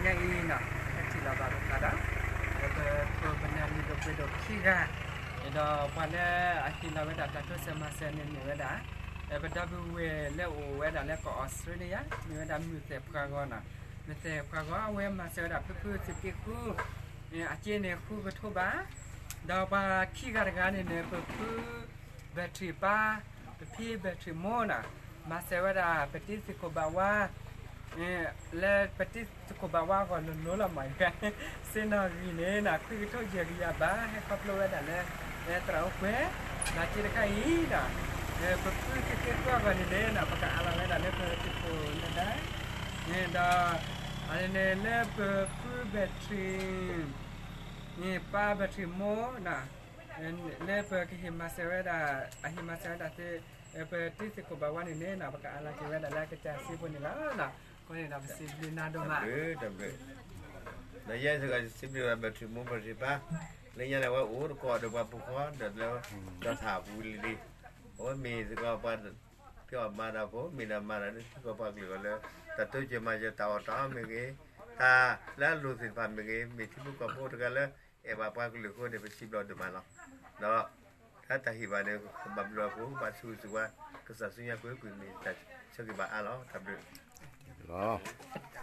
ညါအံၤနီၤ ဟဲထံၣ်လီၤဘၣ်ပသးဒီး ပခိၣ်ပနၢ်မုၣ်ဒိၣ်ပှ့ၤဒိၣ်ခံဂၤ, ဒီးပှၤလၢအဟ့ၣ်လီၤဝဲဒၣ်တၢ်တိစၢၤမၤစၢၤန့ၣ်မ့ၢ်ဝဲဒၣ် ပဒီပုၢ်ဝဲၢ်လၢအိၣ်ဝဲဒၣ်လၢကီၢ်အီစထြ့လယါ မ့ၢ်ဝဲဒၣ်မုၢ်သဲၣ်ပှၤဂီၤနီၤ, မုၢ်သဲၣ်ပှၤဂီၤ အဝဲမၤစၢၤဝဲဒၣ်ဖုဖုသုးက့ဃု အစ့န့ၣ်ဃုကထိဘး, ဒီးပှၤခံဂၤတဂၤန့ၣ်န့ၣ် ပဖု battery ပါ, ပဖံ battery မိၢ်နီၤ, မၤစၢၤဝဲဒၣ်ပတံၤသကိးဘၣ်ဝါ လၢပတံၤသကိးဘၣ်ဝါအဂီၢ်လိၤလိၤလီၤမး, စ့နီၣ်ဂံၢ်န့ၣ်နီၤ ခွံကထိယဲၢ်ကယၤဘး ဟဲခီဖျိဝဲဒၣ်လၢ သရၣ်အိၣ်ကွဲၤ, ဒီးစ့တခါအံၤနီၤ ပဖုသုးက့ဃုအဂီၢ်န့ၣ်န့ၣ်နီၤ ပကအးလီၤဝဲဒၣ်လၢပသုးခိၣ်နဒါ, ဒီး အန့ၣ်န့ၣ်လၢပဖု battery န့ၣ် ပါ battery မိၢ်နီၤ လၢပကဟ့ၣ်မၤစၢၤဝဲဒၣ် အဟ့ၣ်မၤစၢၤဝဲဒၣ်သု ပတံၤသကိးဘၣ်ဝါန့ၣ်န့ၣ်နီၤ ပကအးလီၤက့ၤဝဲဒၣ်လၢအကစၢ်စ့ဖိန့ၣ်လီၤ. အဃိန့ၣ်ဒီးပစံးဘျုးနၤဒိၣ်မး, ဒီးယဲစ့ၢ်ကီးစံးဘျုးဝဲ battery မိၢ် battery ပါ, လၢညါန့ၣ် အဝဲအိၣ်တကိးဒီးပှၤပူၤဃီဒီးလၢ ဒီးထးပူၤလံလံ, အဝဲမ့ၢ်စ့ၢ်ကီးပှၤ ပျီမၤတၢ်ဖိ မ့ၢ်ဒီးမၤတၢ်လၢထံကီၢ်ပှၤကလုာ်အဂီၢ်လၢ တၢ်တိစၢၤမၤစၢၤတၢ်အီၣ်တၢ်အီမ့ၢ်ဂ့ၤ, တၢ်လၢအလိၤသ့ၣ်တဖၣ်မ့ၢ်ဂ့ၤ, မ့ၢ်ထံဖိကီၢ်ဖိတဂၤလၢ အဲၣ်ဘၣ်ပှၤကလုာ်အဃိန့ၣ် ပစံးဘျုးဒိၣ်မးလီၤ. ဒီး တၢ်တၢ်ဟ့ၣ်ဘၣ်န့ၣ် ကဘၣ်ဘျုးအဃိ ဘၣ်ဆိၣ်ဂ့ၤဆိၣ်ဝါ ကစၢ်စုညါကွ့ၢ်ကွ့ၢ်မ့ၢ်တၢ်ဆၢဂ့ၤဘၣ်အါလီၤ. တၢ်ဘျုးလီၤ.